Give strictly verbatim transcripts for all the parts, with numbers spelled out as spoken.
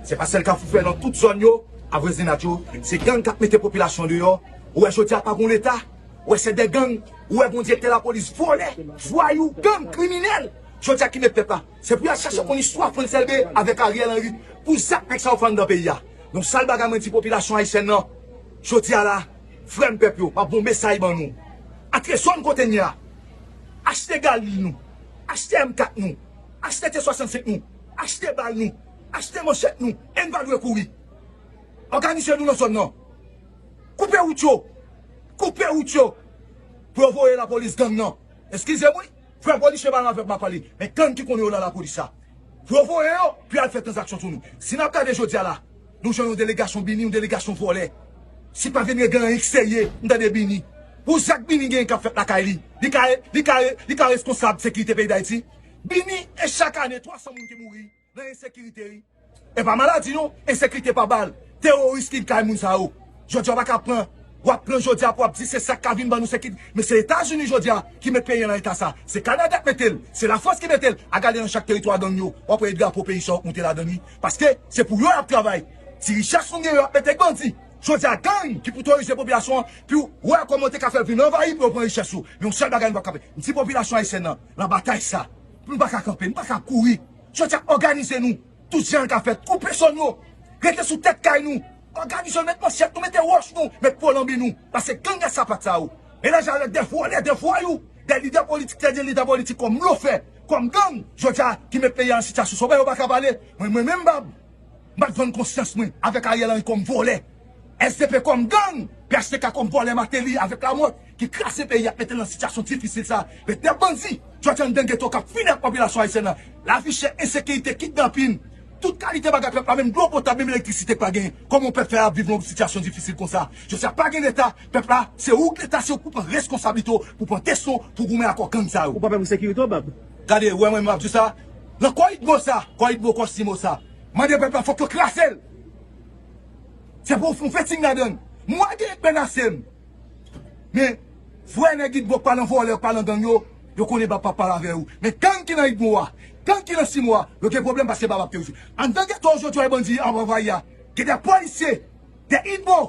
Se pa sèl Kafou Fèy, nan tout zòn yo, a vwazinaj yo, se gang k ap mete popilasyon deyò. Ou wè jodi a pa gon Leta, ou wè se de gang, ou wè gon direktè lapolis vòlè, vwayou, gang, kriminèl. Jodi a ki met pèp la. Se pou y al chache konn istwa Frantz Elbé avèk Ariel Henry pou zak nèg sa yo fè anndan peyi a. Yon sèl bagay mwen di popilasyon ayisyèn nan, jodi a la, frè m pèp yo, m ap voye mesaj ban nou. Antre zòn kote n ye a. Achte gal nou. Achte M kat nou. Achte T swasannsenk nou. Achte bal nou. Achte manchèt nou. E n pa dwe kouri. Òganize nou nan zòn nan. Koupe wout yo. Koupe wout yo. Pou yo voye lapolis gang nan. Eskize m wi. Frè polisye pa nan avè m ap pale. Men gang ki konnen yo nan lapolis la. Pou yo voye yo, pou y al fè tranzaksyon sou nou. Si n ap gade jodi a la, nou jwenn yon delegasyon bini, yon delegasyon vòlè. Si pa vin regle anyen k serye, m tande bini. Pou zak bini genyen k ap fèt lakay li, li ka, li ka, li ka reskonsab sekirite peyi Dayiti. Bini, e chak ane, twa san moun ki mouri nan ensekirite, wi. E pa maladi non, ensekirite pa bal, teworis ki kay moun sa yo. Jodi a w pa ka pran, w ap pran jodi a pou w ap di se sa k ka vin ban nou sekirite. Men se Etazini jodi a ki met peyi an nan eta sa. Se Kanada k mete l, se Lafrans ki mete l. A gade nan chak teritwa gang yo, w ap wè drapo peyi sa yo k moute ladan l wi. Paske se pou yo y ap travay. Ti richès nou gen yo ap mete bandi. Jodi a gang ki pou teworize popilasyon an, pou w wè kòman w te ka fè l vin anvayi pou yo pran richès ou. Men yon sèl bagay nou p ap ka fè. M di popilasyon ayisyèn nan, nan batay sa, nou pa ka kanpe, nou pa ka kouri. Jodi a òganize nou. Tout jan l ka fèt, koupe zòn yo. Rete sou tèt kay nou. Òganize nou, met manchèt nou, mete wòch nou, met polanbi nou. Pase gang a sapat sa yo. Melanje avèk de vòlè, de vwayou, de lidè politik, de lidè politik kòm blofè, kòm gang, jodi a, ki met peyi a nan sitiyasyon sa. Ou wè yo pa ka pale. Mwen, mwen menm, m pa, m pa t vann konsyans mwen avèk Ariel Henry kòm vòlè. S D P kòm gang, P H T K kòm vòlè, Martelly avèk Lamothe ki kraze peyi a, mete l nan sitiyasyon difisil sa. Men de bandi, jodi a anndan geto k ap fini ak popilasyon ayisyèn nan. Lavi chè, ensekirite, kidnapin, tout kalite bagay pèp la, menm dlo potab, menm elektrisite k pa genyen. Kòman yon pèp fè ap viv nan yon sitiyasyon difisil konsa? Jodi a pa gen Leta, pèp la, se ou k Leta, se ou k pou pran reskonsablite w, pou pran desizyon, pou goumen ak gang sa yo. Ou pa pè pou sekirite w, Bab? Gade, ou wè mwen, m ap di w sa. Nan kò Itbo sa, kò Itbo, kò Simo sa, mande pèp la, fòk yo kraze l. Se pou w fè yon footing ladan l. Mwen gen menase m. Men, vre nèg Itbo k pa nan vòlè, k pa nan gang yo, yo konnen Bab p ap pale avè yo. Men gang ki nan Itbo a, gang ki nan Simo a, yo gen pwoblèm pase Bab ap teworize. Anndan geto yo jodi a, bandi anvayi a. Gen de polisye, de Itbo,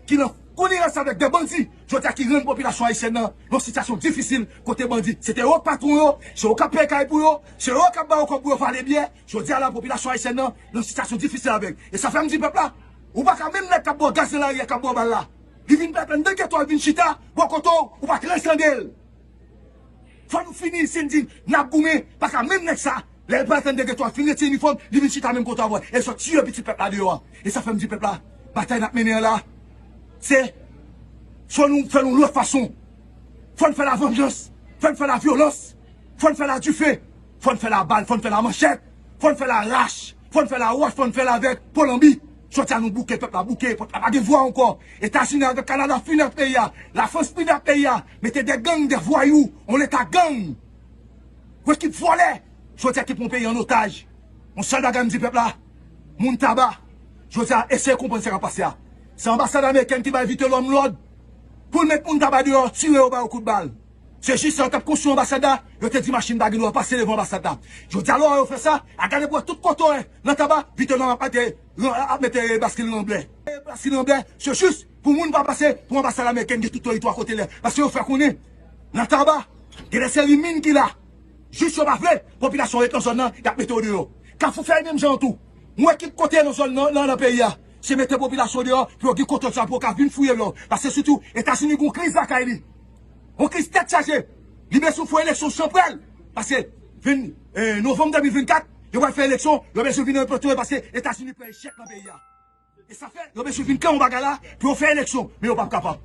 ki nan konivans avèk de bandi, jodi a ki rann popilasyon ayisyèn nan nan sitiyasyon difisil, kote bandi, se te yo k patwon yo, se yo k ap peye kay pou yo, se yo k ap ba yo kòb pou yo vale byè, jodi a la, popilasyon ayisyèn nan nan sitiyasyon difisil avèk. E sa fè m di pèp la, ou pa ka menm nèg k ap ba w gaz nan lari a, k ap ba w bal la. Li vin pèt anndan geto a, li vin chita bò kote w, ou pa t res tande l. Fò nou fini, si n di n ap goumen, pa ka menm nèg sa, lè l pral tann de geto a fin retire inifòm, li vin chita menm kote avè w, e l sot tiye pitit pèp la deyò a. E sa fè m di pèp la, batay n ap mennen an la, se, fò nou fè l yon lòt fason. Fò n fè la vanjans, fò n fè la vyolans, fò n fè la dife, fò n fè la bal, fò n fè la manchèt, fò n fè la rach, fò n fè la wòch, fò n fè l avèk polanbi. Jodi a nou bouke, pèp la bouke, pèp la pa gen vwa ankò. Etazini avèk Kanada fini ak peyi a. Lafrans fini ak peyi a. Mete de gang, de vwayou, yon Leta gang. Yon ekip vòlè. Jodi a ki pran peyi an otaj. Yon sèl bagay m di pèp la. Moun Taba, jodi a eseye konprann sa k ap pase a. Se anbasad amerikèn ki bay Vitelhomme lòd pou l met moun Taba deyò, tire yo, ba yo kout bal. Se jis lè yo t ap konstwi anbasad la, yo te di machin pa gen dwa pase devan anbasad la. Jodi a lè yo fè sa, a gade pou wè tout kote w wè nan Taba, Vitelhomme ap mete, ap mete baskil an blè. Baskil an blè, se jis pou moun pa pase, pou anbasad amerikèn gen tout teritwa kote l ye. Paske yo fè konnen, nan Taba, gen de seri min ki la. Jis yo pa vle popilasyon ret nan zòn nan, y ap mete yo deyò. Kafou Fèy menm jan an tou. Yon ekip kote nan zòn nan, nan, nan peyi a, se mete popilasyon deyò pou yo gen kontwòl sa, pou yo ka vin fouye lò. Paske sitou, Etazini gen yon kriz lakay li. Yon kriz tèt chaje. Li bezwen fè eleksyon chanpwèl. Paske ven, eh, novanm de mil vennkat, yo pral fè eleksyon, yo bezwen vin ranpòte yo paske Etazini pran echèk nan peyi a. E sa fè, yo bezwen vin kre yon bagay la pou yo fè eleksyon, men yo p ap kapab.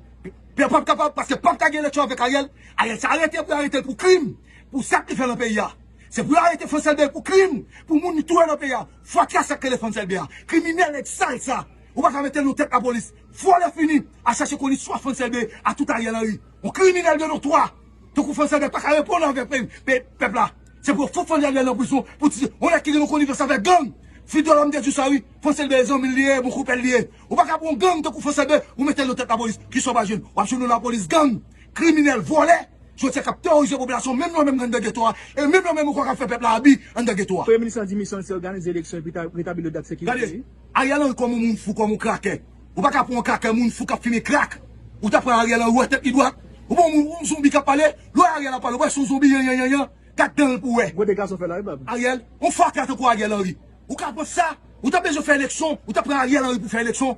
Yo p ap kapab paske p ap ka gen eleksyon avèk Ariel. Ariel sa arete pou yo arete l pou krim, pou sa k li fè nan peyi a. Se pou yo arete Frantz Elbé pou krim, pou moun li touye nan peyi a. Fatra sa k rele Frantz Elbé a. Kriminèl nèg sal sa. Ou pa ka mete l nan tèt lapolis. Vòlè fini, a chache konn istwa Frantz Elbé a tout Ariel Henry. Yon kriminèl de notwa. Tankou Frantz Elbé pa ka reponn avèk pe-, pe-, pèp la. Se pou yo fout Frantz Elbé nan prizon, pou ti, yon nèg ki gen yon konivans avèk gang. Vitelhomme te di sa wi, Frantz Elbé zanmi l li ye, bon konpè l li ye. Ou pa ka pran yon gang tankou Frantz Elbé, ou mete l nan tèt lapolis, kisa w pral jwenn? W ap jwenn yon lapolis gang, kriminèl, vòlè. Jodi a k ap teworize popilasyon, menm yo menm anndan geto a, e menm yo menm ankò k ap fè pèp la abi anndan geto a. Premye minis lan di misyon l se òganize eleksyon epi ta- retabli lòd ak sekirite. Gade, Ariel Henry kòm yon moun fou, kòm yon krakè. Ou pa ka pran yon krakè, moun fou k ap fimen krak. Ou ta pran Ariel Henry, wè tèt li dwat. Ou pa yon moun, yon zonbi k ap pale, lè w wè Ariel ap pale, ou wè se yon zonbi, yan, yan, yan, yan. Gad dan l pou wè. Gwo dega sa w fè la, wi, Bab. Ariel, yon fatra tankou Ariel Henry. Ou ka panse sa? Ou ta bezwen fè eleksyon, ou ta pran Ariel Henry pou fè eleksyon.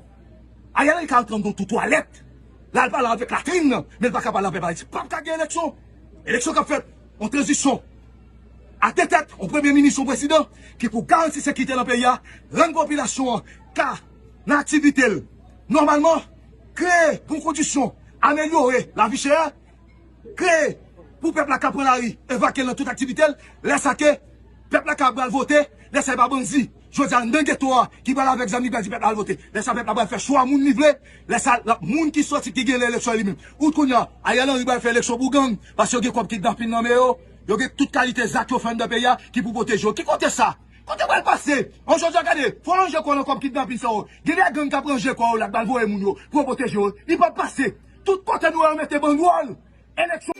Ariel Henry ka antre anndan yon twou twalèt. La, l pale avèk latrin nan, men l pa ka pale avèk Ayiti. P ap ka gen eleksyon. Eleksyon k ap fèt, yon tranzisyon. A de tèt, yon premye minis, yon prezidan, ki pou garanti sekirite nan peyi a, rann popilasyon an ka nan aktivite l nòmalman, kreye bon kondisyon, amelyore lavi chè, kreye pou pèp la ka pran lari, evakye l nan tout aktivite l, lè sa ke pèp la ka pral vote, lè sa e pa bandi, jodi a anndan geto a, ki pral avèk zam li pral di pèp la al vote, lè sa pèp la pral fè chwa moun li vle, lè sa l ap moun ki sòti ki gen eleksyon li menm. Ou kounye a, Ariel Henry pral fè eleksyon pou gang, paske yo gen kòb kidnapin nan men yo, yo gen tout kalite zak yo fè anndan peyi a ki pou pwoteje yo. Ki kote sa? Kote pral pase? An jodi a gade, fò ranje kò w nan kòb kidnapin sa yo. Gen de gang k ap ranje kò yo la, k pral voye moun yo pou yo pwoteje yo. Li p ap pase. Tout kote nou wè yo mete bandwòl. Eleksyon.